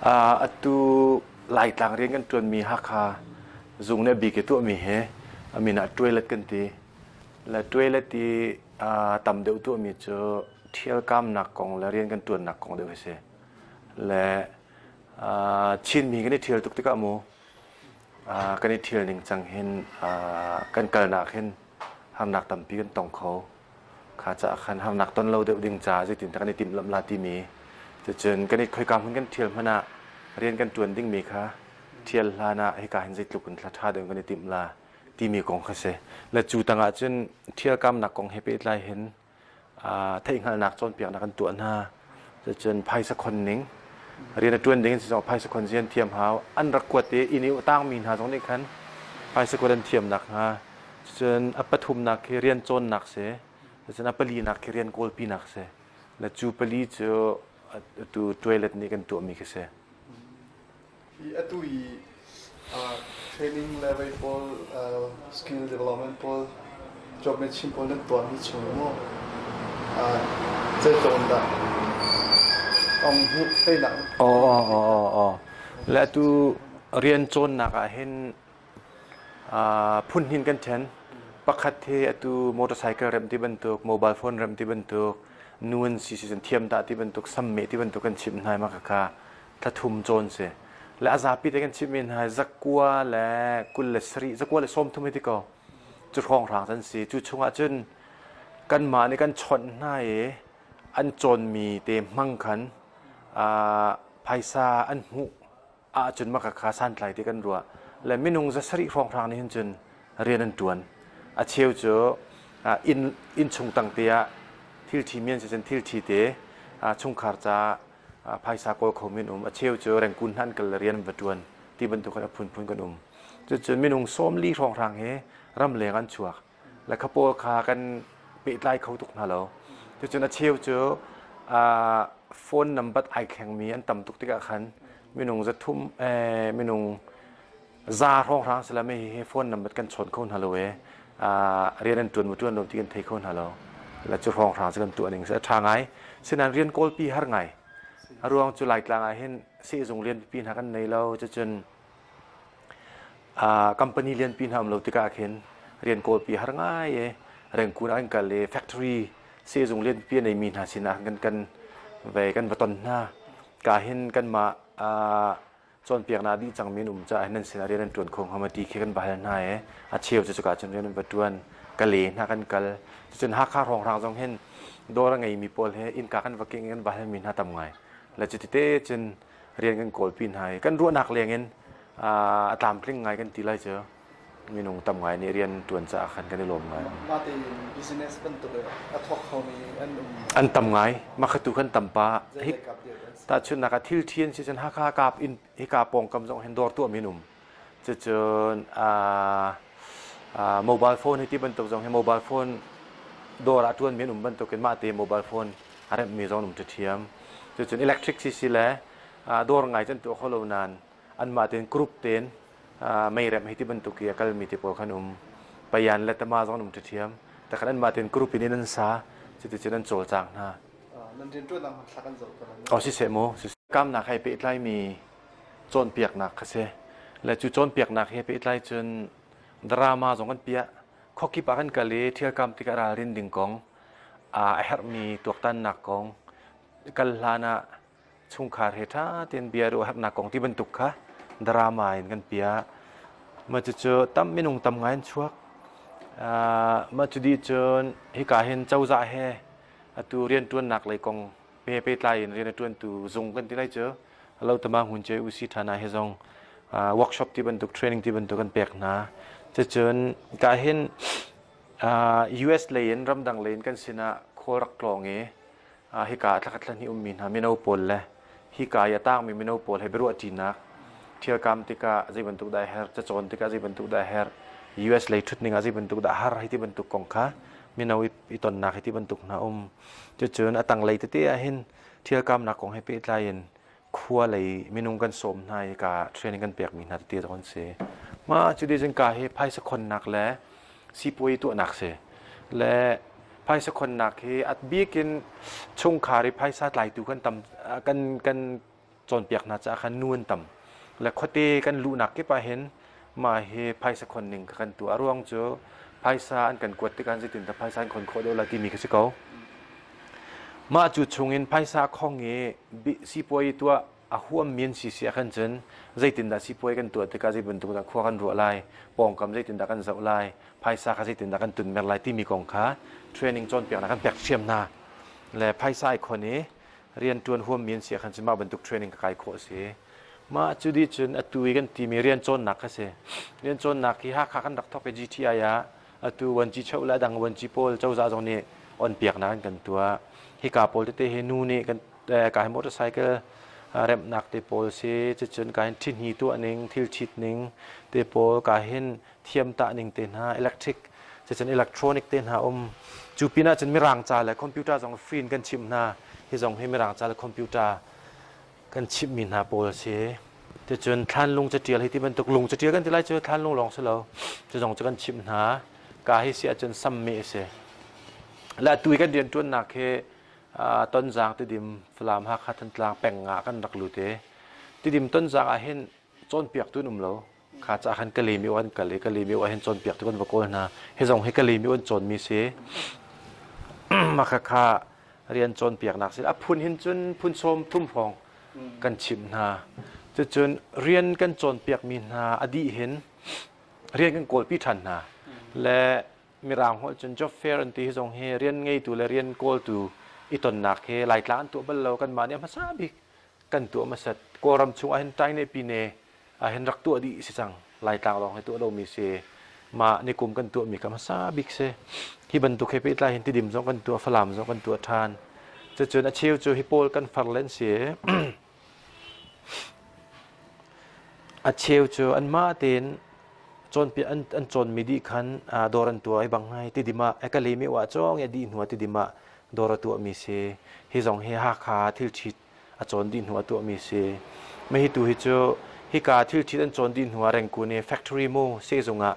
Atu Laitlang rian kan ṭuanmi Hakha zung nih a bik i tuahmi hi a min ah toilet kan ti. Le toilet i tam deuh tuahmi cu ṭhialkamnak kong le rian kan ṭuannak kong deuh hi si. Le Chinmi kan i ṭhial tuk tikah mu kan i ṭhial ning cang hin kan kalnak hin harnak tampi kan tong kho. Kha caah khan harnak ton lo deuh ding caah zeitindah kan i timhlamh la timi cucun kan i khoika hmun kan ṭhial hmanh ah rian kan ṭuan dingmi kha ṭhial hlan ah hika hin zeitluk in thla ṭha deuh in kan i timh la timi kong kha si. Le cu tangah cun ṭhialkamnak kong he pehtlai hin theihhngalhnak cawnpiaknak kan tuah hna. Cucun phaisa khon ning rian a ṭuan ding in si zong phaisa khon zian thiam hau. An rak kuat i inn i tangmi hna zong nih khan phaisa kuat an thiam nakhnga Cun a pathumnak khi rian cawnnak si. Cun a palinak khi rian kawlpinak si. Le cu pali cu atu toilet nih kan tuahmi khi si. Hi atu i training level pawl, skill development pawl, job matching pawl nan tuahmi chung mu zeitluk in dah ong hmuh teinak? Aw. Le atu rian cawnnak ah hin Phun hnih in kan ṭhen. Pakhat hi atu motorcycle remh ti bantuk, mobile phone remh ti bantuk, nu an si si cun thiam dah ti bantuk, sammeh ti bantuk kan chimh hna i mah khakha thla thum cawn si. Le a zapi te kan chimhmi hna hi zakua le 27, zakua le 30 hei ti ko. Cu hrawnghrang an si. Cu chungah cun kanmah nih kan chawnh hna i an cawnmi te hmang khan phaisa an hmuh ahcun maka kha santlai ti kan ruah le minung 7 hrawnghrang nih hin cun rian an ṭuan. A cheu cu inn innchung tang te ah thil ṭhimi an si cun thil ṭhi te chungkhar ca phaisa kawl khomi an um. A cheu cu rengkun hna an kal le rian an va ṭuan ti bantuk in a phunphun kan um. Cucun minung 40 hrawnghrang hi ramleng an chuak. Le kha pawl kha kan pehtlai kho tuk hna lo. Cucun a cheu cu phone number ai thlengmi an tam tuk tikah khan minung 300 minung 100 hrawnghrang sila me hi phone number kan chawn kho hna lo e rian an ṭuan mu ṭuan lo ti kan thei kho hna lo. La cu hrawnghrang cu kan tuah ning a ṭha ngai. Sinain rian kawlpi har ngai. A ruang cu Laitlang ah hin sehzung lian pipi hna kan nei lo. Cucun Company lianpi hna um lo tikah khin rian kawlpi har ngai i rengkun ah kan kal i factory sehzung lianpi a neimi hna sinah kan kan ve kan va ton hna. Ka hin kanmah cawnpiaknak dih cangmi an um caah nan sinah rian an ṭuan kho hnga maw ti khi kan va hal hna i a cheu cu cuka cun rian an va ṭuan. Kale hna kan kal. Cucun Hakha hrawnghrang zong hin dawr a ngeimi pawl he innka kan va kingh i kan va halmi hna tam ngai. Le cuti te cun rian kan kawlpi hna i kan ruahnak leng in a tlamtling ngai kan ti lai cu minung tam ngai nih rian ṭuan caah khan kan i lawm ngai. Mah tein business bantuk a thawk khomi an um. An tam ngai. Mah kha tu khan tam pa. Tahchunhnak ah thil ṭhi an si cun Hakha kap in hika pawngkam zong hin dawr tuahmi an um. Cucun mobile phone hi ti bantuk zong hi mobile phone dawr ah ṭuanmi an um bantukin mah te mobile phone a remhmi zong an um ṭhiam. Cucun electric sisi le dawr ngai cu an tuah kho lo nain anmah tein group tein mei remh hi ti bantuk i a kalmi te pawl khan um. Payan le tama zong an um ṭhiam. Takhan anmah tein group in inn an sa. Cuticun an cawlcang hna. Nan rianṭuannak hmanthlak an zoh ko. Oh siseh mu. Kamnak hai pehtlaimi cawnpiaknak kha si. Le cu cawnpiaknak he pehtlai cun drama zong kan piah. Khuakip ah kan kal i ṭhialkam tikah ralrin ding kong, a herhmi tuaktannak kong, kal hlan ah chungkhar he ṭha tein bia ruah herhnak kong ti bantuk kha drama in kan piah. Mah cucu tam minung tam ngai an chuak. Mah cu dih cun hika hin cozah he atu rianṭuannak lei kong he pehtlai in rian a ṭuantu zung kan ti lai cu lo tama ngun ce usi ṭhana he zong workshop ti bantuk training ti bantuk kan pek hna. Cucun ka hin US lei in ramdang lei in kan sinah khawl rak tlawng i hika thlakhat thla ummi hna mino pawl le hika i a tangmi mino pawl he biaruah ṭinak ṭhialkam tikah zei bantuk dah her cacawn tikah zei bantuk dah her US lei ṭhut ning ah zei bantuk dah har hei ti bantuk kong kha mino i tonnak hei ti bantuk hna um. Cucun a tanglei tete ah hin ṭhialkamnak kong he pehtlai in khua lei minung kan sawm hna i ka training kan pekmi hna tete zong an si. Mah cu dih cun ka hi phaisa khonnak le sipuai tuahnak si. Le phaisa khonnak hi a bik in chungkhar i phaisa tlaitu kan tam kan kan. Cawnpiak hna caah khan nu an tam. Le khuate kan luhnak kip ah hin mah hi phaisa khon ning kha kan tuah. A ruang cu phaisa an kan kuat tikah zeitindah phaisa an khon khawh deuh lai timi kha si ko. Mah cu chungin phaisa khong i sipuai tuah a huammi an si si ahkhan cun zeitindah sipuai kan tuah tikah zei bantuk dah khua kan ruah lai, pawngkam zeitindah kan zoh lai, phaisa kha zeitindah kan tunmer lai timi kong kha training cawnpiaknak kan pek ṭhiam hna. Le phaisa ai khon i rianṭuan huammi an si ahkhan cun mah bantuk training ka kai khawh a si. Mah cu dih cun atu i kan timi rian cawnnak kha si. Rian cawnnak hi Hakha kan rak thawk i GTI ah atu vuanci cheuh le a dang vuanci pawl cozah zong nih onpiaknak an kan tuah. Hika pawl tete hi nu nih kan ka hi motorcycle remhnak te pawl si, cucun ka hin ṭhihni tuah ning, thil ṭhit ning te pawl, ka hin thiam tah ning te hna, electric cucun electronic te hna um. Cu pin ah cun mirang ca le computer zong free in kan chimh hna. Hi zong hi mirang ca le computer kan chimhmi hna pawl a si. Cucun thlanlung catial hi ti bantuk lung catial kan ti lai cu thlanlung lawng si lo. Cu zong cu kan chimh hna. Ka hi si ahcun sammi a si. Le atu i kan rianṭuannak hi Tonzang Tidim Falam Hakha Thantlang peng ah kan rak lut i Tidim Tonzang ah hin cawnpiaktu an um lo. Kha caah khan Kalemi an kal i Kalemi ah hin cawnpiaktu kan va kawl hna. Hi zong hi Kalemi an cawnmi si. Mah khakha rian cawnpiaknak si. A phun hin cun phun sawm thum hrawng kan chimh hna. Cucun rian kan cawnpiakmi hna a dih hin rian kan kawlpi ṭhan hna. Le Mirang holh cun job fair an ti hi zong hi rian ngeitu le rian kawltu i tonnak hi Laitlang an tuah bal lo. Kanmah nih a hmasa bik kan tuah hmasat. Kawlram chung ahhin Taine Pine ahhin rak tuah dih si cang. Laitlang lawng hi tuah lomi si. Mah nikum kan tuahmi kha hmasa bik si. Hi bantuk he pehtlai hin Tidim zong kan tuah, Falam zong kan tuah ṭhan. Cucun a cheu cu hi pawl kan far len si. A cheu cu anmah tein cawnpiak an, an cawnmi dih khan dawr an tuah i bang hai Tidim ah Kalemi ah cawng i a dih hnu ah Tidim ah dawr a tuahmi si. Hi zong hi Hakha thil ṭhit a cawn dih hnu ah tuahmi si. Mah hi tu hi cu hika thil ṭhit an cawn dih hnu ah Rengkun i factory mu sehzung ah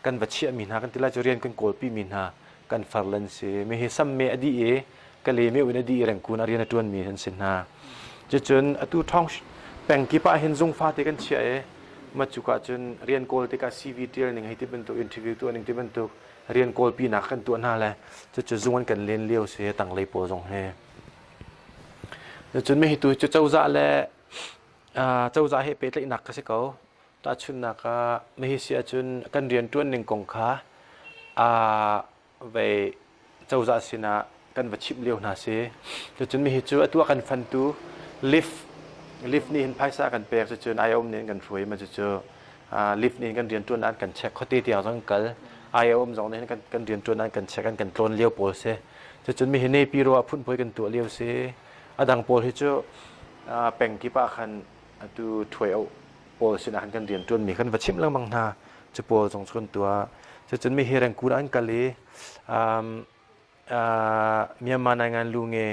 kan va chiahmi hna kan ti lai cu rian kan kawlpimi hna kan far lan si. Mi hi samme a dih i Kalemi in a dih i Rengkun ah rian a ṭuanmi an si hna. Cucun atu ṭhawng peng kip ah hin zung fate kan chiah i macuk ah cun rian kawl tikah CV ṭial ning hei ti bantuk interview tuah ning ti bantuk rian kawlpinak kan tuah hna le cucu zung an kan len lio si tanglei pawl zong hi. Cun mi hi tu cu cozah le cozah he pehtlaihnak ka si ko. Tahchunhnak ah mihi si ahcun kan rianṭuan ning kong kha vei cozah sinah kan va chimh lio hna si. Cucun mihi cu atu a kan fantu lift lift nih hin phaisa kan pek cucun IOM nih an kan hruai ma cucu lift nih kan rianṭuan an kan check khuate tiang zong kal IOM zong nih kan kan rianṭuan an kan check an kan tlawn lio pawl si. Cucun mihi nepi ro ah phunphoi kan tuah lio si. A dang pawl hi cu peng kip ah khan atu ṭhuai pawl sinah khan kan rianṭuanmi kan va chimh lengmang hna. Cu pawl zong cu kan tuah. Cucun mi hi Rengkun ah an kal i Myanmar Naingan Lunge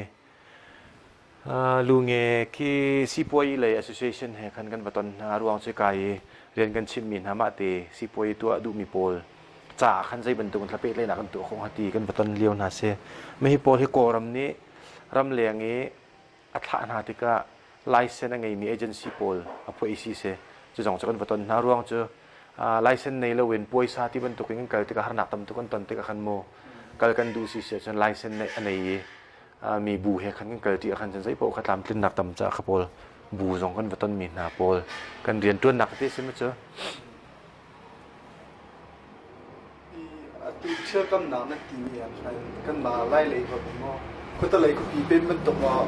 Lunge khi Sipuai lei association he khan kan va ton hna. Ruang cu kai i rian kan chimhmi hna mah te sipuai tuah duhmi pawl caah khan zei bantuk in thlapehtlaihnak kan tuah khawh hnga ti kan va ton lio hna si. Mah hi pawl hi Kawlram nih ramleng i a thlah hna tikah license a ngeimi agency pawl a phuah si si cu zong cu kan va ton hna ruang cu license nei loin puaisa ti bantuk in kan kal tikah harnak tam tuk kan ton tikah khan mu kal kan duh si si ahcun license neih a nei i mi bu he khan kan kal ti ahkhan cun zei paoh kha tlamtlinnak tam caah kha pawl bu zong kan va tonmi hna pawl kan rianṭuannak te si mu cu. Atu thilkamnak nan timi ah khan kanmah Lailei holh in maw khuatelei khuapi pem bantuk maw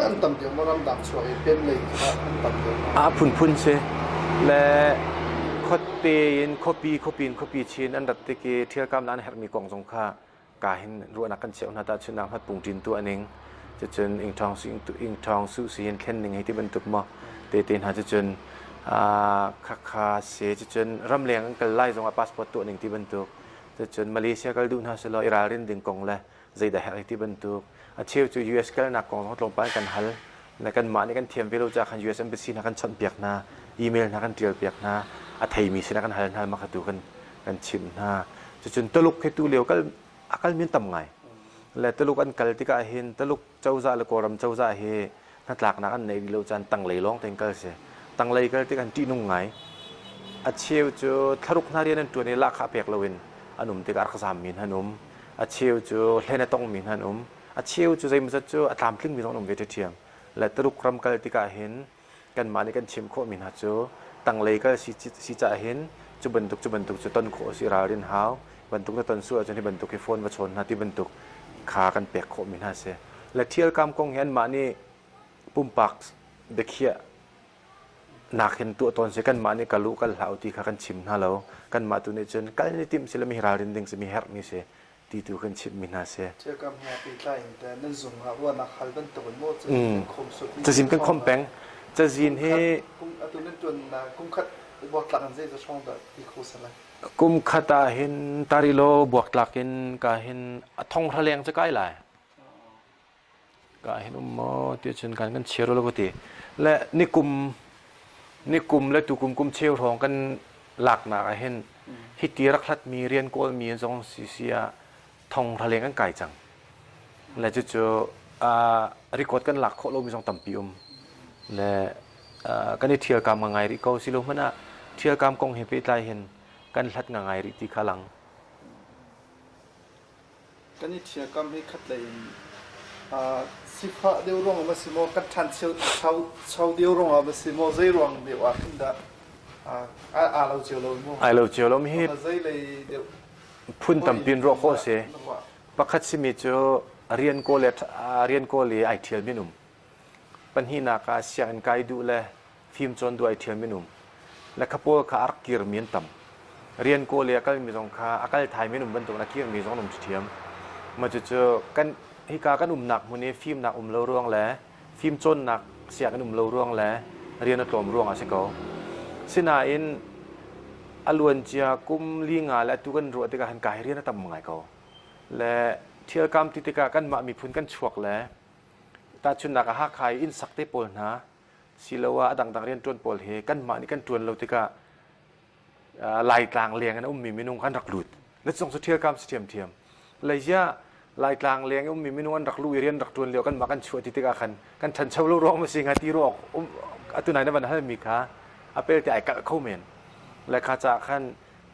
an tam deuh maw ramdang chuak i pem lei kha an tam deuh maw? A phunphun si. Le khuate in khuapi khuapi in khuapi chin an rat tik i ṭhialkamnak an herhmi kong zong kha ka hin ruahnak kan cheuh hna tahchunhnak hmatpung ṭin tuah ning cucun ingṭhawng su ingṭhawng su si hin thlen ning hei ti bantuk maw te te hna cucun khakha si cucun ramleng an kal lai zongah passport tuah ning ti bantuk cucun Malaysia kal duh hna selaw i ralrin ding kong le zeidah herh ti bantuk a cheu cu US kalnak kong zong tlawmpal kan hal na kanmah nih kan thiam ve lo caah khan US embassy hna kan chawnhpiak hna email hna kan ṭialpiak hna a theimi sinah kan hal hna mah kha tu kan kan chimh hna cucun Tuluk he tu lio kal a kal min tam ngai le Tuluk an kal tikah hin Tuluk cozah le Kawlram cozah hi Hnatlaknak an neih rih lo caan tanglei lawng tein kal si. Tanglei kal tik an ṭihnung ngai. A cheu cu thlaruk hna rian an ṭuan i lahkhah pek loin an um tikah rak zaammi hna an um. A cheu cu hlen a tongmi hna an um. A cheu cu zeimawzat cu a tlamtlingmi zong an um ve ṭhiamṭhiam. Le Tuluk ram kal tikah hin kanmah nih kan chimh khawhmi hna cu tanglei kal si, si caah hin cu bantuk cu bantuk cu ton khawh a si ralrin hau bantuk na ton sual ahcun hi bantuk hi phone va chawn hna ti bantuk kha kan pek khawhmi hna si. Le ṭhialkam kong hi anmah nih pumpak biakhiah nak hin tuah tawn si kanmah nih kal u kal hlah u ti kha kan chim hna lo kanmah tu nih cun kal ni timh si le mi ralrin ding si mi herhmi si ti tu kan chimhmi hna si. Ṭhialkam he pehtlai in teh nan zung ah ruahnak hal bantuk in maw cazin kan khawm sual Cazin kan khawm peng. Cazin hi atu nan ṭuannak kum khat buaktlak in zeizat hrawng dah ti kho seh lai? Kum khat ah hin tarilo buaktlak in ka hin a thong hra leng cu kai lai. Ka hin um maw ti cun kan kan chia lo ti. Le nikum nikum le tukum kum cheu hrawng kan laknak ah hin hiti rak hlatmi rian kawlmi zong si si ah thong hra leng an kai cang. Le cucu record kan lak khawh lomi zong tampi um. Le kan i ṭhialkam ngai rih ko si lo hmanh ah ṭhialkam kong he pehtlai hin kan hlat ngai rih ti kha lang. Kan i ṭhialkam hi khatlei in sifah deuh ruangah ma si maw, kan ṭhancho deuh ruangah ma si maw, zei ruang deuh ah khin dah aa lo cio lo maw? Ai lo cio lo mi hi zei lei deuh phun tampi in ruah khawh a si. Pakhat simi cu rian kawl le rian kawl i ai ṭhial min um. Pahnihnak ah sianginn kai duh le fimcawn duh ai ṭhial minung le kha pawl kha a rak kirmi an tam. Rian kawl i a kalmi zong kha a kal thaimi an um bantukin a kirmi zong an um ṭhiam. Mah cucu kan hika kan umnak hmun i fimnak um lo ruang le fimcawnnak sianginn um lo ruang le rian a tlawm ruang ah a si ko. Sinain a luancia kum li nga le atu kan ruah tikah hin ka hi rian a tam ngai ko. Le ṭhialkam ti tikah kanmah miphun kan chuak le tahchunhnak ah Hakha i inn sak te pawl hna siloah a dangdang rianṭuan pawl hi kanmah nih kan ṭuan lo tikah Laitlang leng in a ummi minung kan rak lut. Na zong cu ṭhialkam si ṭhiamṭhiam. Leizia Laitlang leng i ummi minung an rak luh i rian rak ṭuan lio kanmah kan chuah ti tikah khan kan ṭhancho lo ruang ma si hnga ti ruah um atu nai na van halmi kha a pelte ai kalh kho men. Le kha caah khan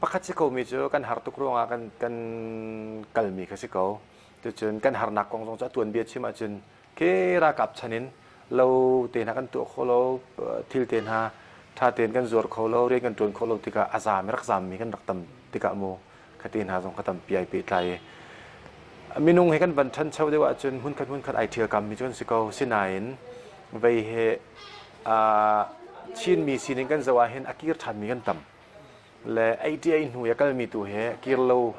pakhat si komi cu kan har tuk ruangah kan kan kalmi kha si ko. Cucun kan harnak kong zong cu a tuanbia chim ahcun Khi ralkap chan in lo te hna kan tuah kho lo, thil te hna ṭha tein kan zuar kho lo, rian kan ṭuan khawh lo tikah a zaam i rak zaammi kan rak tam tikah mu khate hna zong kha tampi ai pehtlai i minung he kan van ṭhancho deuh ahcun hmunkhat hmunkhat ai ṭhialkammi cu kan si ko. Sinain vei he Chinmi sining kan zoh ahhin a kir ṭhanmi kan tam. Le ei hnu i a kalmi tu he kir lo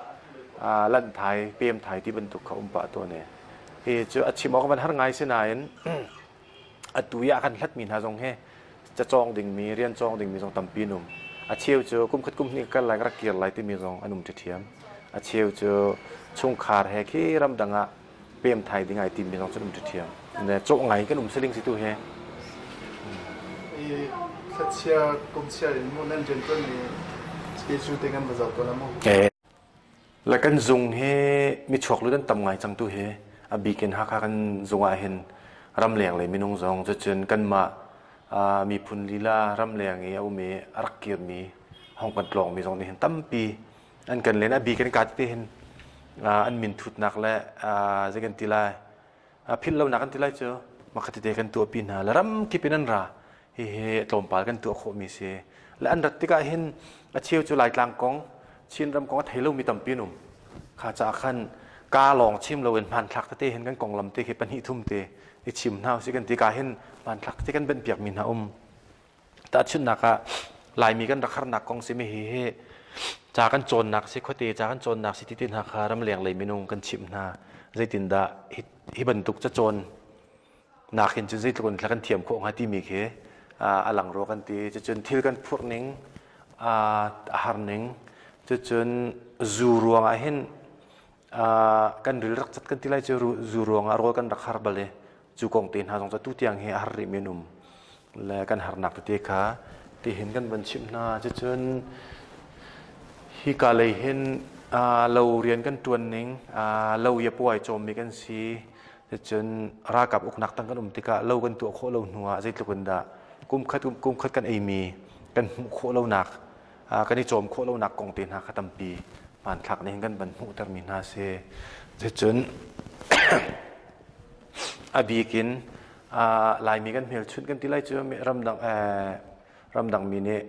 lanh thai pem thai ti bantuk kha um pah tawn e. Hi cu a chim awk van har ngai si nain atu i a kan hlatmi hna zong hi cacawng dingmi rian cawng dingmi zong tampi an um. A cheu cu kum khat kum hnih ka kal lai ka rak kir lai timi zong an um ṭhiam. A cheu cu chungkhar he khi ramdang ah pem thai ding ai timmi zong cu um ṭhiam. Ne cawh ngai kan um siling si tu he. I thachia kumchia in mu nan rian tuan mi schedule te kan va zoh ko la mu. Le kan zung hi mi chuak lut an tam ngai cang tu hi. A bik in Hakha kan zung ah hin ramleng le minung zong cucun kanmah miphun lila ramleng i a um i a rak kirmi hong kan tlawngmi zong nih hin tampi an kan len a bik in ka tete hin an min thutnak le zei kan ti lai philh lonak kan ti lai cu makhat tete kan tuahpi hna le ram kip in an ra hihi tlawmpal kan tuah khawhmi si le an rat tikah hin a cheu cu Laitlang kong Chinram kong a thei lomi tampi an um kha caah khan ka lawng chim loin hmanthlak tete hin kan konglam te khi pahnih thum te i chim hna usih kan ti ka hin hmanthlak tete kan benh piakmi hna um Tahchunhnak ah Laimi kan rak harnak kong simi hi hi ca kan cawnnak si khuate ca kan cawnnak si ti te hna kha ramleng lei minung kan chimh hna. Zeitindah hi, hi bantuk cacawn nak hin cun zeitluk in kan thiam khawh hnga timi khi a lang rua kan ti. Cucun thil kan phurh ning a har ning cucun zu ruang ah hin kan ril rak cat kan ti lai cu zu ruang ah rawl kan rak har bal i cu kong te hna zong cu atu tiang hi a har rih mi an um le kan harnak tete kha tihin kan van chimh hna cucun hika lei hin lo rian kan ṭuan ning lo i a puai cawmmi kan si. Cun ralkap uknak tang kan um tikah lo kan tuah khawh lo hnu ah zeitluk in dah kumkhat kumkhat kan eimi kan hmuh khawh lonak kan i cawm khawh lonak kong te hna kha tampi hmanthlak nih hin kan van hmuhtermi hna si. Cun a bik in Laimi kan hmelchunh kan ti lai cu ramdang ramdangmi nih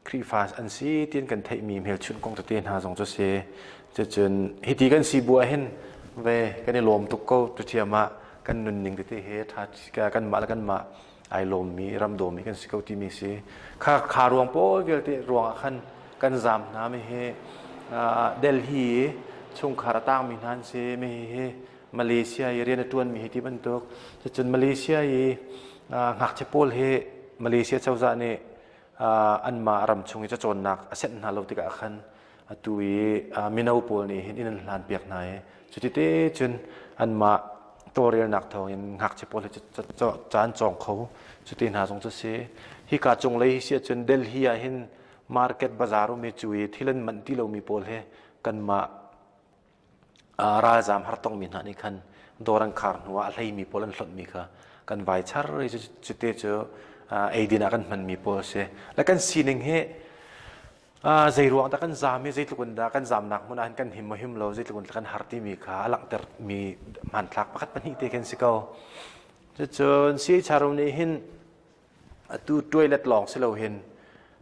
Khrihfa an si tiin kan theihmi hmelchunh kong tete hna zong cu si. Cucun hiti kan si bu ah hin ve kan i lawm tuk ko tuthiam ah kan nunning tete he ṭha kanmah le kanmah ai lawmmi ramdawmi kan si ko timi si. Kha kha ruang pawl vialte ruang ah khan kan zaam hna mi hi Delhi chungkhar a tangmi hna an si mi hi Malaysia i rian a ṭuanmi hi ti bantuk. Cucun Malaysia i ngakchia pawl hi Malaysia cozah nih anmah ram chung i cacawnnak a senh hna lo tikah khan atu i mino pawl nih hin inn an hlan piak hna i cutite cun anmah tawlrelnak thawngin ngakchia pawl hi ca an cawng kho. Cuti hna zong cu si. Hika cunglei hi si ahcun Delhi ah hin market bazaar um i cu i thil an manh ti lomi pawl hi kanmah Ralzaam hartongmi hna nih khan dawr an khar hnuah a hleimi pawl an hlonhmi kha kan vai char i cute cu eidin ah kan hmanmi pawl a si. Le kan sining hi zei ruang dah kan zaam i zeitluk in dah kan zaamnak hmun ah hin kan him maw him lo, zeitluk in kan har timi kha a langhtermi hmanthlak pakhat pahnih te khin si ko. Cucun CHRO nih hin Atu toilet lawng si lo hin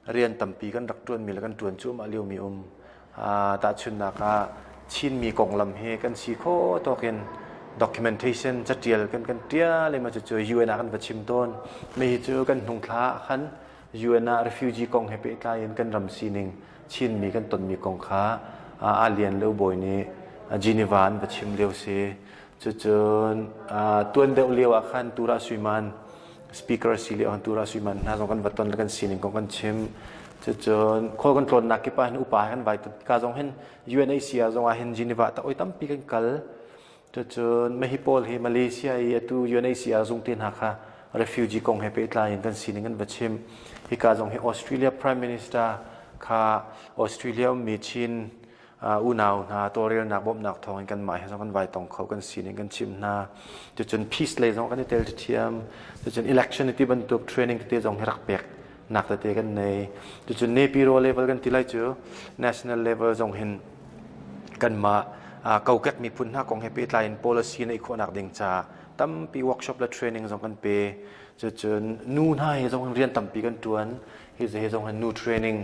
rian tampi kan rak ṭuanmi le kan ṭuan cuahmah liomi um. Tahchunhnak ah Chinmi konglam hi kan si khawh tawk in documentation catial kan kan ṭial i mah cucu UN ah kan va chim tawn. Mah cu kan hnung thla ah khan UN ah refugee kong he pehtlai in kan ram sining Chinmi kan tonmi kong kha aa lian lio bawi nih Geneva an va chim lio si. Cucun tuan deuh lio ah khan Tura Suiman speaker si le tura suiman hna zong kan va ton le kan sining kong kan chim. Cucun khual kan tlawnnak kip ah hin upa he kan vai ka zong hin UNHCR zong ah hin Geneva ta oi tampi kan kal. Cucun mahi pawl hi Malaysia i atu UNHCR zung te hna kha refugee kong he pehtlai in kan sining kan va chim. Hika zong hi Australia Prime Minister kha Australia ummi Chin unau hna tawlrelnak bawmhnak thawngin kanmah he zong kan vai tong kho kan sining kan chim hna. Cucun peace lei zong kan i tel thiam. Cucun election ti bantuk training tete zong hi rak pek nak tete kan nei. Cucun Nepiro level kan ti lai cu national level zong hin kanmah kokek miphun hna kong he pehtlai in policy neih khawhnak ding caah tampi workshop le training zong kan pe. Cucun nu hna he zong rian tampi kan tuan. Hi he zong hin nu training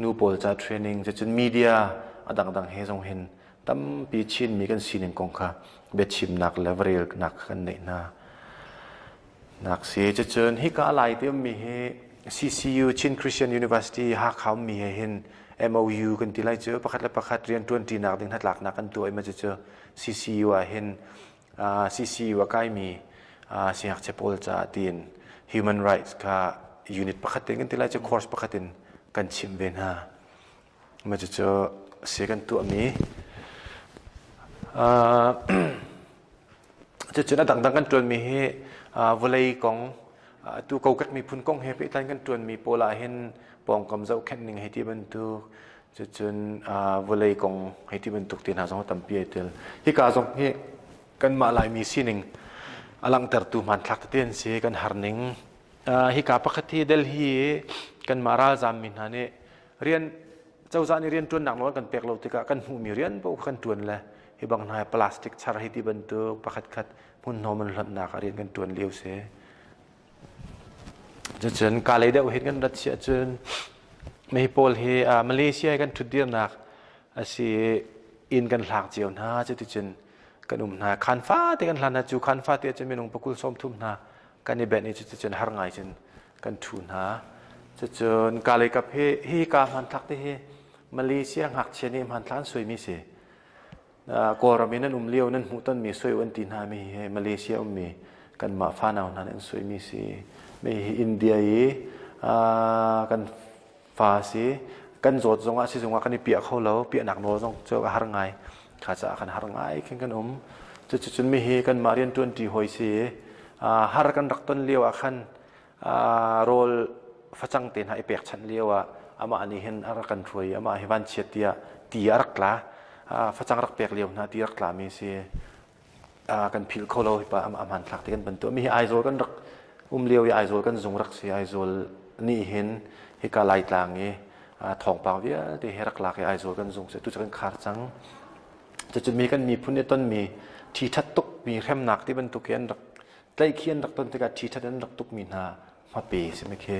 nu pawl ca training cucun media a dangdang he zong hin tampi Chinmi kan sining kong kha biachimnak le varelnak kan neih hna nak si. Cucun hika lai te ummi hi CCU Chin Christian University Hakha ummi he hin MOU kan ti lai cu pakhat le pakhat rian ṭuanṭinak ding hnatlaknak kan tuah i ma cucu CCU ah hin CCU a kaimi siangngakchia pawl caah tiin human rights kha unit pakhat in kan ti lai cu course pakhat in kan chimh ve hna. Mah cucu si kan tuahmi. Cucun a dangdang kan ṭuanmi hi vawlei kong atu kokek miphun kong he pehtlai kan ṭuanmi pawl ah hin pawngkam zohkhenh ning hei ti bantuk cucun vawlei kong hei ti bantuk te hna zong tampi ai tel. Hika zong hi kanmah Laimi sining a langhtertu hmanthlak tete an si kan har ning. Hika pakhat hi Delhi i kanmah ralzaammi hna nih rian cozah nih rianṭuannak nawl kan pek lo tikah kan hmuhmi rian paoh kan ṭuan le hi bang hna plastic char hi ti bantuk pakhat khat hmunhnawm an hlonhnak ah rian kan ṭuan lio si. Cucun kalay deuh hin kan rat si ahcun mi pawl hi Malaysia i kan ṭhutdirnak a si i inn kan hlak cio hna cuticun kan um hna. Khaan fate kan hlan hna cu khaan fate ahcun minung pakul 30 hna kan i benh i cuticun har ngai cun kan ṭhu hna. Cucun kalay kap hi hi ka hmanthlak te hi Malaysia ngakchia nih hmanthlak an suaimi si. Kawlram i nan um lio nan hmuhtonmi soi an ti hna mi hi Malaysia ummi kanmah fanau hna nih an suaimi si. Mi hi India i kan fa si. Kan zawt zongah sizung ah kan i piah kho lo. Piahnak nawl zong cu a har ngai. Kha caah kan har ngai khin kan um. Cuticun mi hi kanmah rianṭuanṭi hawi si. Har kan rak ton lio ah khan rawl facang te hna i pekchanh lio ah amah nih hin a rak kan hruai i amah hi vanchiat tiah ti a rak tla. Facang rak pek lio hna ti rak tlami si. Kan philh kho lo hi pa a hmanthlak te kan van tuah mi hi Aizawl kan rak um lio i Aizawl kan zung rak si. Aizawl nih hin hika Laitlang i thawngpang vialte he rak lak i Aizawl kan zung si. Tu cu kan khar cang. Cucun mi kan miphun i tonmi ṭhi ṭhat tuk mi hremnak ti bantuk hi an rak tlaihkhih an rak ton tikah ṭhi ṭhat an rak tukmi hna hmape si mi khi.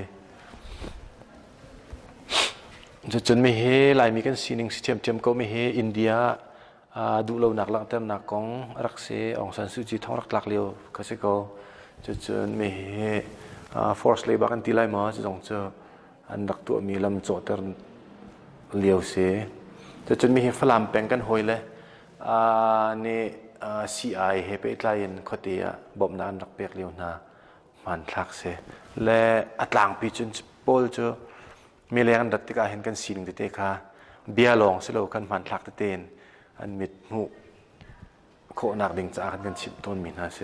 Cucun mi hi Laimi kan sining si ṭhiamṭhiam ko mi hi India duhlonak langhternak kong a rak si. Aung San Suu Kyi thong rak tlak lio kha si ko. Cucun mi hi force labor kan ti lai maw cu zong cu an rak tuahmi lam cawhter lio si. Cucun mi hi Falam peng kan hawi le nih CI he pehtlai in khuate ah bawmhnak an rak pek lio hna hmanthlak si. Le a tlangpi cun pawl cu mileng an rat tikah hin kan sining tete kha bia lawng si lo kan hmanthlak tete in an mit hmuh khawhnak ding caah kan kan chimh tawnmi hna si.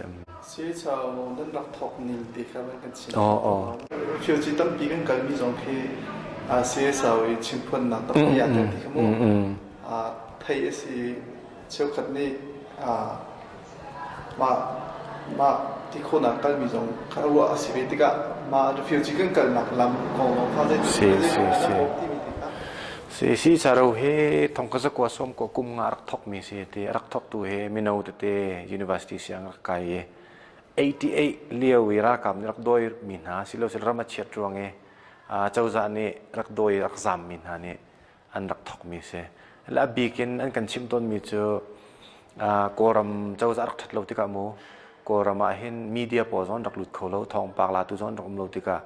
Sichau nan rak thawk ning ti kha van kan chim. Refugee tampi kan kalmi zong khi CSO i chimphuannak tampi ah tel ti kha mu. Thei a si cheukhat nih mah mah ti khawhnak kalmi zong kha ruah a si ve tikah mah refugee kan kalnak lam kong zong kha zei Si si si. timi ti kha. Si si caro hi thong ka zakua som ko kum nga rak thok mi si ti rak thok tu hi mino tete university siang rak kai i 88 lio i ralkap nih rak dawi mi hna silo sil ram a chiat ruang i cozah nih rak dawi rak zam mi hna nih an rak thok mi si. Le a bik in an kan chimh tawnmi cu Kawlram cozah rak ṭhat lo tikah mu Kawlram ah hin media pawl zong an rak lut kho lo, thawngpang latu zong an rak um lo tikah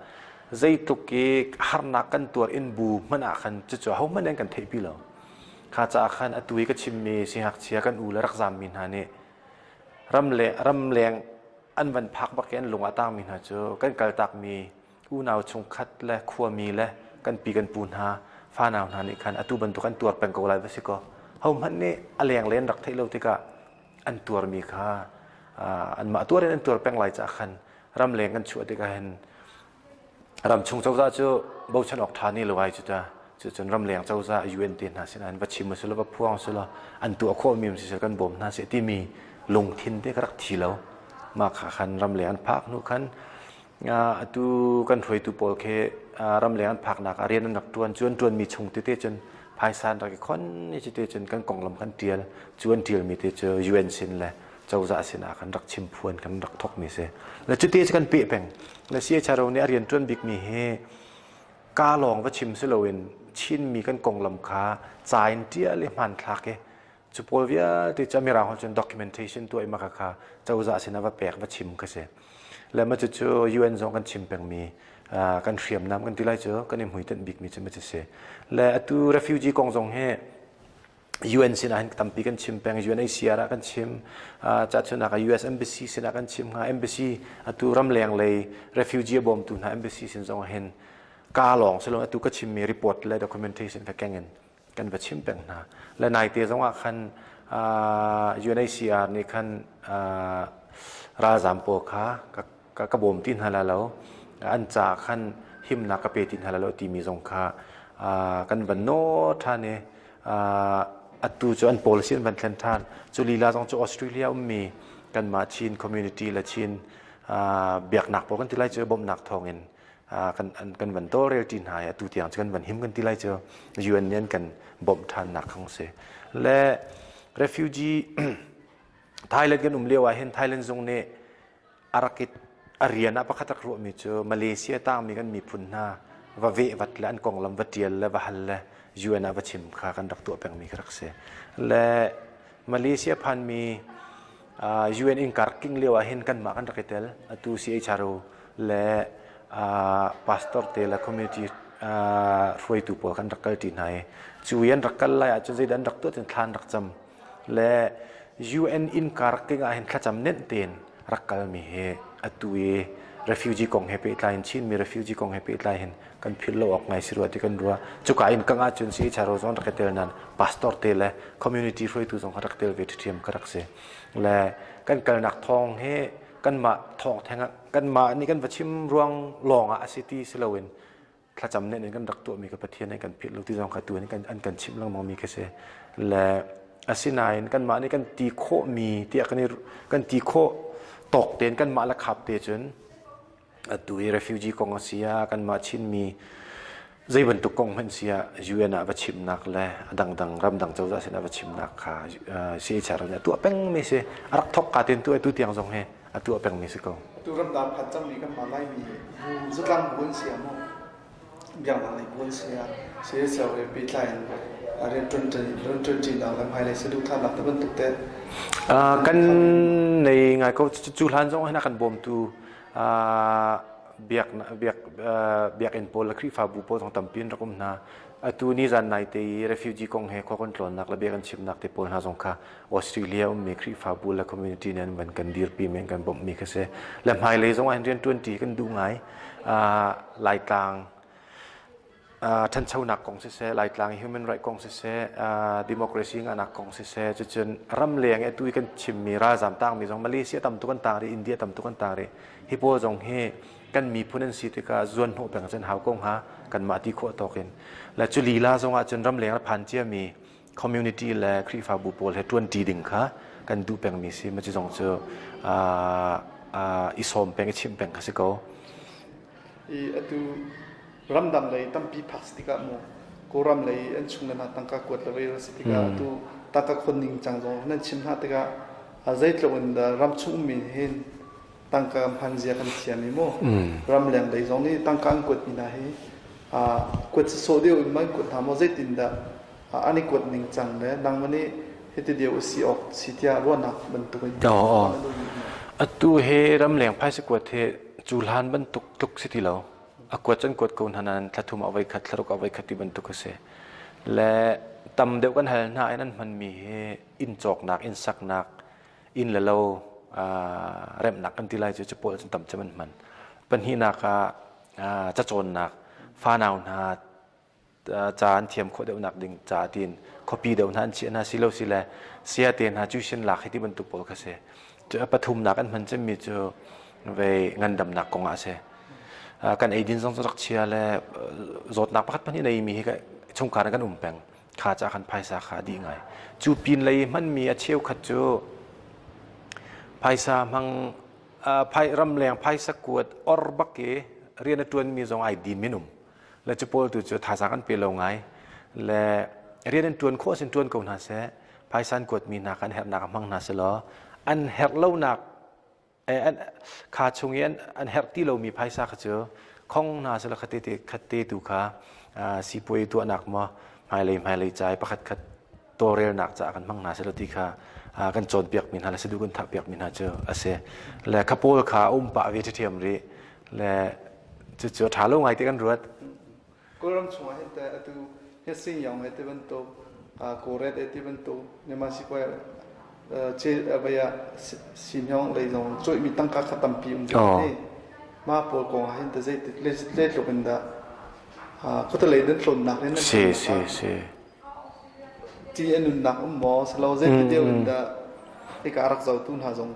zeitluk i harnak kan tuar in bu hmanh ah khan cucu ahohmanh an kan theihpi lo. Kha caah khan atu i ka chimmi sihngakchia kan u le rak zammi hna nih ram le ramleng an van phak bak i an lung ah tangmi hna cu kan kaltakmi unau chungkhat le khuami le kan pi kan pu hna fanau hna nih khan atu bantuk an tuar peng ko lai va si kaw hohmanh nih a leng len rak theih lo tikah an tuarmi kha anmah tuar in an tuar peng lai caah khan ramleng kan chuah tikah hin ramchung cozah cu bochan awk ṭha ni lo ai cu ta. Cucun ramleng cozah UN te hna sinah va chim a si lo va phuang a si lo an tuah khawhmi um siseh kan bawm hna seh timi lungthin te ka rak thi lo. Mah kha khan ramleng an phak hnu khan atu kan hruaitu pawl khi ramleng an phaknak ah rian an rak ṭuan. Cu an ṭuanmi chung tete cun phaisa an rak i khon i cuti cun kan konglam kan ṭial. Cu an ṭialmi te cu UN sin le cozah sinah kan rak chimphuan kan rak thawkmi si. Le cuti cu kan peh peng. Le CHRO nih a rian ṭuan bikmi hi ka lawng va chim si loin Chinmi kan konglam kha ca in ṭial i hmanthlak i cu pawl vialte cu Mirang holh cun documentation tuah i maka kha cozah sinah va pek va chim kha si. Le ma cucu UN zong kan chim pengmi kan hriamnam kan ti lai cu kan i hmuitanh bikmi cu ma cu si. Le atu refugee kong zong hi UN sinah hin tampi kan chim peng UNHCR ah kan chim cahchunak ah US embassy sinah kan chim hnga embassy atu ramleng lei refugee a bawmtu hna embassy sin zong ah hin ka lawng si lo atu ka chimmi report le documentation kha keng in kan va chim peng hna. Le naite zongah khan UNHCR nih khan ralzaam pawl kha ka bawm ti hna la lo, an ca khan himnak ka pe ti hna la lo timi zong kha kan van naw ṭhan i atu cu an policy an van thlen ṭhan. Cu lila zong cu Australia ummi kanmah Chin community le Chin biaknak pawl kan ti lai cu bawmhnak thawngin kan kan van tawlrel ṭi hna i atu tiang cu kan van him kan ti lai cu UN nih an kan bawmh ṭhannak khang si. Le refugee Thailand kan um lio ah hin Thailand zung nih a rak i a rian ah pakhat rak ruahmi cu Malaysia tangmi kan miphun hna va veh vat le an konglam va ṭial le va hal le UN ah va chim kha kan rak tuah pengmi kha rak si. Le Malaysia phanmi UN innka rak king lio ah hin kanmah kan rak i tel. Atu CHRO le pastor te le community hruaitu pawl kan rak kal ṭi hna i cu i an rak kal lai ahcun zeidah an rak tuah cun thla an rak cam. Le UN innka rak king ah hin thlacam nenh tein rak kalmi hi atu i refugee kong he pehtlai in Chinmi refugee kong he pehtlai hin kan philh lo awk ngai si rua ti kan ruah. Cuka in kang ahcun CHRO zong rak i tel nain pastor te le community hruaitu zong kha rak tel ve ṭhiam ka rak si. Le kan kalnak thawng hi kanmah thawng theng ah kanmah nih kan va chim ruang lawng ah a si ti si loin thlacam nen in kan rak tuahmi ka Pathian nih kan philh lo ti zong kha tu in an kan chimh lengmang mi ka si. Le. Asinain kanmah nih kan ti khawhmi tiah kan i kan ti khawh tawk tein kanmah le khap te cun atu i refugee kong a si ah kanmah Chinmi zei bantuk kong hmanh si ah UN ah va chimnak le a dangdang ramdang cozah sin ah va chimnak kha CHR nih a tuah pengmi si. A rak thawk ka tein tu atu tiang zong hi a tuah pengmi si ko. Atu ramdang phan cangmi kanmah Laimi bu zatlang bu an si ah maw biaknak lei bu an si ah CHR he pehtlai in rianṭuanṭinak le hmailei saduhthahnak te bantuk te Kan nei ngai ko. Cu hlan zong hin a kan bawmtu biakinn pawl le Khrihfabu pawl zong tampi an rak um hna. Atu ni zan nai te i refugee kong he khua kan tlawnnak le bia kan chimnak te pawl hna zong kha Australia ummi Khrihfabu le community nih an van kan dirpi mi an kan bawmhmi kha si. Le hmailei zong ah hin rianṭuanṭi kan duh ngai. Laitlang ṭhanchonak kong siseh, Laitlang i human right kong siseh, democracy ngahnak kong siseh, cucun ramleng i atu i kan chimmi ralzaam tangmi zong Malaysia tam tuk an tang rih, India tam tuk an tang rih. Hi pawl zong hi kan miphun an si tikah zuanhnawh peng cun hau ko hnga kanmah ti khawh tawk in. Le cu lila zong ah cun ramleng a phan ciami community le Khrihfabu pawl he ṭuanṭi ding kha kan duh pengmi si. Maci zong cu i sawm peng, i chimh peng kha si ko. I atu ramdang lei tampi phak si tikah mu Kawlram lei an chung le hna tangka kuat le vei si tikah atu tangka khon ning cang zong nan chim hna tikah zeitluk in dah ram chung ummi hin tangka hman zia kan thiam i mu ramleng lei zong nih tangka an kuat mi hna hi kuat sawsawh deuh in man kuat hna maw zeitin dah an i kuat ning cang le nangmah nih hiti deuh si awk si tiah ruahnak bantuk in Atu hi ramleng phaisa kuat hi cu hlan bantuk tluk si ti lo. A kuat cun kuat ko hna nain thla thum ah voi khat, thla ruk ah voi khat ti bantuk a si. Le tam deuh kan hal hna in an hmanmi hi inn cawknak, inn saknak, inn le lo remhnak kan ti lai cu cu pawl cun tam cem an hman. Pahnihnak ah cacawnnak, fanau hna ca an thiam khawh deuhnak ding ca tiin khuapi deuh hna an chiah hna si lo si le saya te hna tuition lak hi ti bantuk pawl kha si. Cu a pathumnak an hman cemmi cu vei ngandamnak kong ah a si. Kan eidin zong cu rak chia le zawtnak pakhat pahnih nei mi hi chungkhar in kan um peng. Kha ca khan phaisa kha a dih ngai. Cu pin lei hmanmi a cheukhat cu phaisa hmang ramleng phaisa kuat or bak i rian a ṭuanmi zong ai din min um. Le cu pawl tu cu thazaang an pe lo ngai. Le rian an ṭuan khawh sin ṭuan ko hna seh, phaisa an kuatmi hna kha an herhnak ah hmang hna selaw an herh lonak kha chung i an herh ti lomi phaisa kha cu khong hna selaw khate te khatte tu kha sipuai tuahnak maw hmailei hmailei ca i pakhat khat tawlrelnak caah kan hmang hna selaw ti kha kan cawnpiakmi hna le saduh kan thahpiakmi hna cu a si. Le kha pawl kha a um pah ve ṭhiṭhiam rih. Le cucu a ṭha lo ngai ti kan ruat. Kawlram chungah hin teh atu Hsing Yong he ti bantuk Kawlret he ti bantuk Myanmar sipuai ce vei ah Simyong lei zong cawihmi tangka kha tampi um ve ti. Mah pawl kong ah hin teh zeitik zeitluk in dah khuate lei nan tlawnnak in nan Si si si. Ti a nunnak um maw silo zeiti deuh in dah hika a rak zohtu hna zong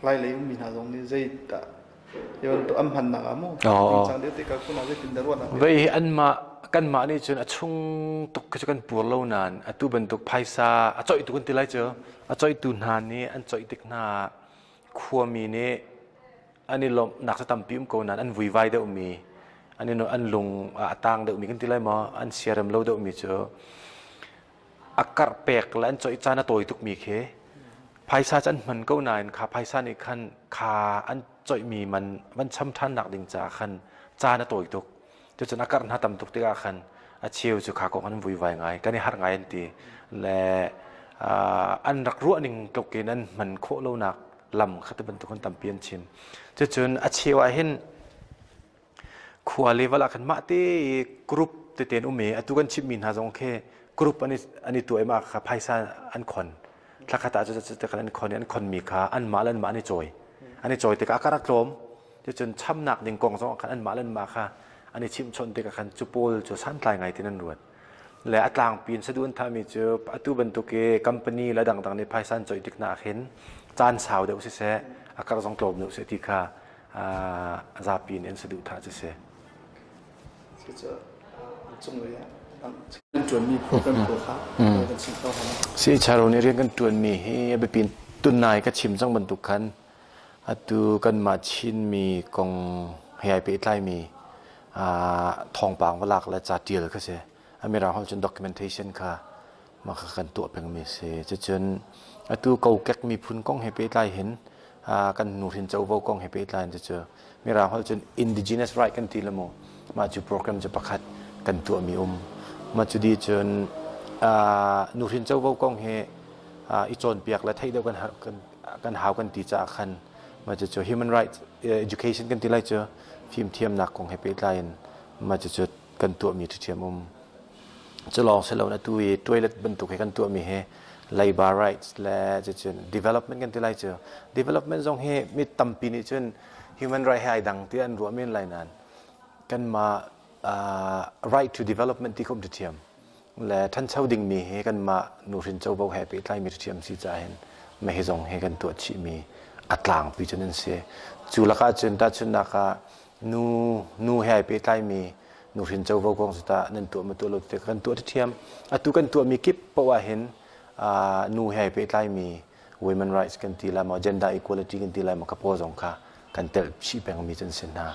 Lai lei ummi hna zong nih zeidah Vei hi anmah kanmah nih cun a chung tuk khi cu kan pur lo nain atu bantuk phaisa a coihtu kan ti lai cu a coihtu hna nih an coih tik hna ah khuami nih an i lawmhnak cu tampi um ko nain an vuivai deuhmi an i an lung a tang deuhmi kan ti lai maw an siarem lo deuhmi cu a karh pek le an coih caan a tawi tukmi khi phaisa cu an hman ko nain kha phaisa nih khan kha an coihmi man van cham ṭhannak ding caah khan caan a tawi tuk. Cucun a karh hna tam tuk tikah khan a cheu cu kha kong an vuivai ngai kan i harh ngai an ti le an rak ruah ning tluk in an hman khawh lonak lam kha ti bantuk an tampi an chim. Cucun a cheu ah hin Khua level ah khan mah te i group tete an um i atu kan chimhmi hna zong khi group an i, an i tuah i mah kha phaisa an khon. Thlakhat ah cu khan an khon i an khonmi kha anmah le anmah an i cawi. An i cawi tikah a kar a tlawm. Cucun chamnak ding kong zong ah khan anmah le anmah kha an i chimhchawnh tikah khan cu pawl cu santlai ngai tin an ruat. Le a tlangpi in saduh an thahmi cu atu bantuk i company le dangdang nih phaisa an cawih tik hna ah khin caan sau deuh siseh, a kar zong tlawm deuh seh ti kha zapi nih an saduhthah cu si. Cucu an cung lei ah. ṭuanmi program pawl kha kan chim kho hnga. CHRO nih rian kan ṭuanmi hi a biapi tunai ka chim cang bantuk khan atu kanmah Chinmi kong he ai pehtlaimi thawngpang va lak le ca ṭial kha si. A mirang holh cun documentation kha mah kha kan tuah pengmi a si. Cucun atu kokek miphun kong he pehtlai hin kan nuhrin covo kong he pehtlai in cucu mirang holh cun indigenous right kan ti le mu mah cu program cu pakhat kan tuahmi um. Mah cu di cun nuhrin covo kong hi i cawnpiak le theih deuh kan kan hau kan ti caah khan mah cucu human rights education kan ti lai cu fimthiamnak kong he pehtlai in mah cucu kan tuahmi ṭhiṭhiam um. Cu lawng si loin atu i toilet bantuk he kan tuahmi hi labor rights le cucun development kan ti lai cu. Development zong hi mi tampi nih cun human right he ai dang tiah an ruah men lai nain kanmah right to development ti kha um ṭhiam. Le ṭhancho dingmi hi kanmah nuhrin covo he pehtlaimi ṭhiam si caah hin mah hi zong hi kan tuah chihmi a tlangpi cun an si. Cu lakah cun tahchunhnak ah nu nu he ai pehtlaimi nuhrin covo kong cu tah nan tuah ma tuah lo ti kan tuah ṭhiam. Atu kan tuahmi kip poah hin nu he ai pehtlaimi women rights kan ti lai maw gender equality kan ti lai maw ka paw zong kha kan telh chih pengmi cu an si hna.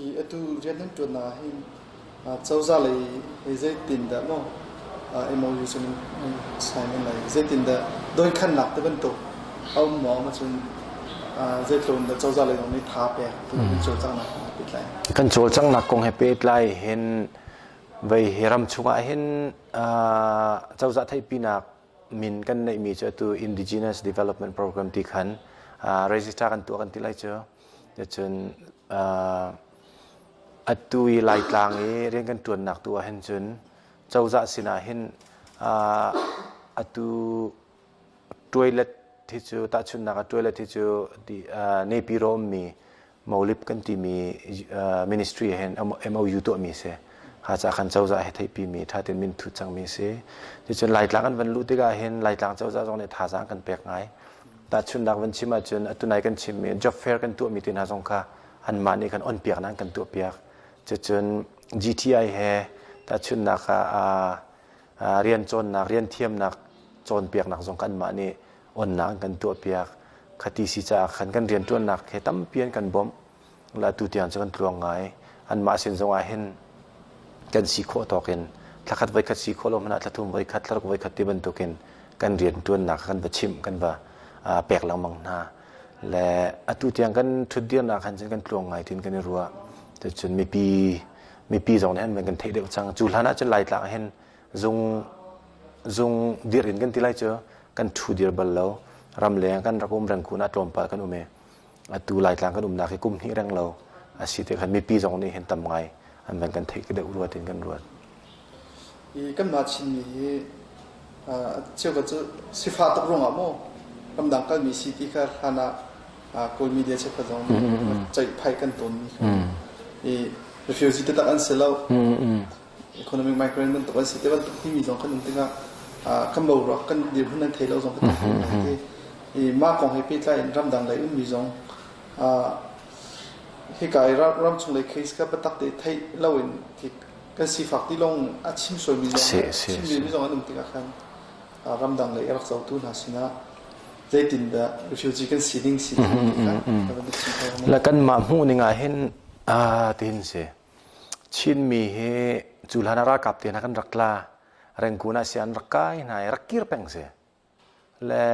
I atu rian nan ṭuan ah hin cozah lei he zeitin dah maw MOU cu nan sign nan lai zeitin dah doikhannak te bantuk a um maw cun zeitluk in dah cozah lei zong nih tha pek tu kan cawlcanghnak kong he pehtlai. Kan cawlcanghnak kong he pehtlai hin vei hi ram chungah hin cozah theihpinak min kan neihmi cu atu Indigenous Development Program ti khan register kan tuah kan ti lai cu. Cun atu i Laitlang i rian kan ṭuannak tu ah hin cun cozah sinah hin atu toilet hi cu tahchunhnak ah toilet hi cu Naypyidaw ummi Molip kan timi ministry hin MOU tuahmi a si. Ha ca khan cozah he theihpimi ṭha tein min thut cangmi a si. Cucun Laitlang an van luh tikah hin Laitlang cozah zong nih thazaang kan pek ngai. Tahchunhnak van chim ahcun atu nai kan chimmi job fair kan tuahmi te hna zong kha anmah nih khan onpiaknak an kan tuahpiak. Cucun GTI he tahchunhnak ah rian cawnnak, rian thiamnak cawnpiaknak zong kha anmah nih onnak an kan tuahpiak. Khati si caah khan kan rianṭuannak he tampi an kan bawmh. La tu tiang cu kan tluang ngai. Anmah sin zong ah hin kan si khawh tawk in thlakhat voikhat si khawh lo hmanh ah thlathum voikhat, thlaruk voikhat ti bantukin kan rianṭuannak kan va chimh, kan va pek lengmang hna. Le atu tiang kan ṭhutdirnak khan cun kan tluang ngai tiin kan i ruah. Cucun mipi mipi zong nih an kan theih deuh cang. Cu hlan ah cun Laitlang ah hin zung zung dirh in kan ti lai cu kan ṭhu dir bal lo. Ramleng kan rak um rengkun ah tlawmpal kan um i atu Laitlang kan umnak hi kum hnih reng lo a si te khan mipi zong nih hin tam ngai an van kan theih deuh rua tin kan ruat. I kanmah Chinmi hi cheukhat cu sifah tuk ruangah maw ramdang kalmi si ti kha hlan ah Kawl media cheukhat zong nih ceihphai kan tawnmi kha i refugee taktak an si lo economic migrant bantuk an si te bantuk timi zong kan um tikah kan boruak kan dirhmun an thei lo zong kan ti i mah kong he pehtlai in ramdang lei ummi zong hika i ramchung lei case kha biatak te theih loin kan sifak ti lawng a chim sualmi zong chimmi zong an um tikah khan ramdang lei a rak cotu hna sinah zeitindah refugee kan si ding si La kanmah hmuh ning ah hin tin si Chinmi hi cu hlan ah ralkap te hna kan rak tla Rangoon ah si an rak kai hna i rak kir peng si le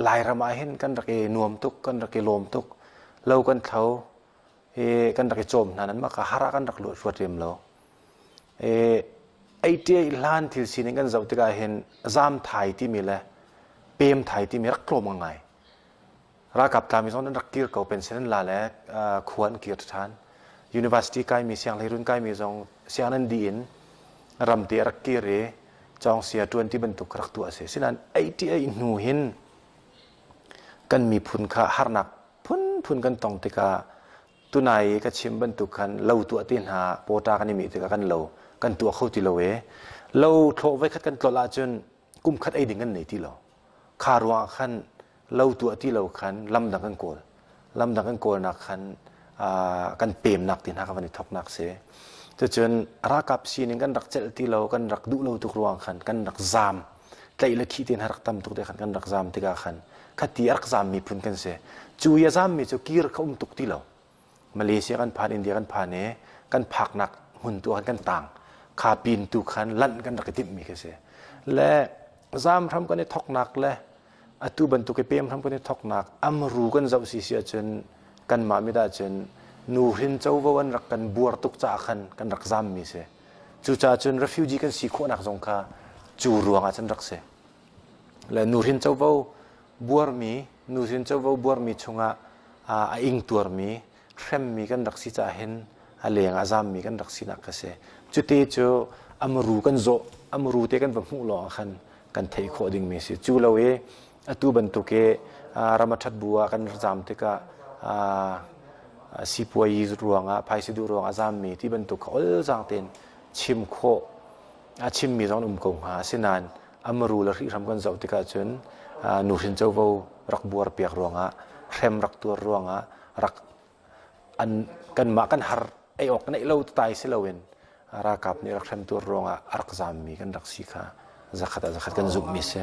Lairam ah hin kan rak i nuam tuk kan rak i lawm tuk lo kan thlo i kan rak i cawm hna nan mah ka har ah kan rak luat riam lo i 88 hlan thil sining kan zoh tikah hin zaam thai timi le pem thai timi rak tlawm ngai Ralkap tlami zong an rak kir ko pension an la le khua an kir ṭhan. University kaimi sianghleirun kaimi zong sianginn an dih in ramte a rak kir i cawngsia ṭuan ti bantuk rak tuah a si. Sinain 88 hnu hin kan miphun kha harnak phunphun kan tong tikah tunai i ka chim bantuk khan lo tuah ti hna pawṭa kan i mih tikah kan lo kan tuah kho ti lo i lo thlawh voikhat kan tlolh ahcun kum khat ei ding kan nei ti lo. Kha ruangah khan lo tuah ti lo khan lamdang kan kawl. Lamdang kan kawlnak khan kan pemnak ti hna kan van i thoknak si. Cucun ralkap sining kan rak celh ti lo, kan rak duh lo tuk ruang khan kan rak zaam. Tlaih le khih tein rak tam tuk te khan kan rak zaam tikah khan khati a rak zaam miphun kan si. Cu i a zaammi cu kir kha um tuk ti lo. Malaysia kan phan, India kan phan i kan phaknak hmun tu ah khan kan tang. Kha pin tu khan lanh kan rak i timhmi khi si. Le zaam hram kan i thoknak le atu bantuk i pem hram kan i thoknak amru kan zoh si si ahcun kanmah mit ahcun nuhrin covo an rak kan buar tuk caah khan kan rak zammi si. Cucaah cun refugee kan si khawhnak zong kha cu ruang ah cun rak si. Le nuhrin covo buarmi, nuhrin covo buarmi chungah a ingtuarmi, hremmi kan rak si caah hin a leng ah zammi kan rak sinak kha si. Cute cu amru kan zawh, amru te kan va hmuh lawng ah khan kan theih khawh dingmi si. Cu lo i atu bantuk i ram a ṭhat bu ah kan zam tikah sipuayi ruangah phaisa duh ruangah zammi ti bantuk kha olzaang tein chim khawh a chimmi zong an um ko hnga. Asinain amaru le hrihhram kan zoh tikah cun nuhrin covo rak buar piak ruangah hrem rak tuar ruangah rak an kanmah kan har ei awk neih lo tai si loin ralkap nih rak hrem tuar ruangah a rak zammi kan rak si kha zakhat ah zakhat kan zumhmi si.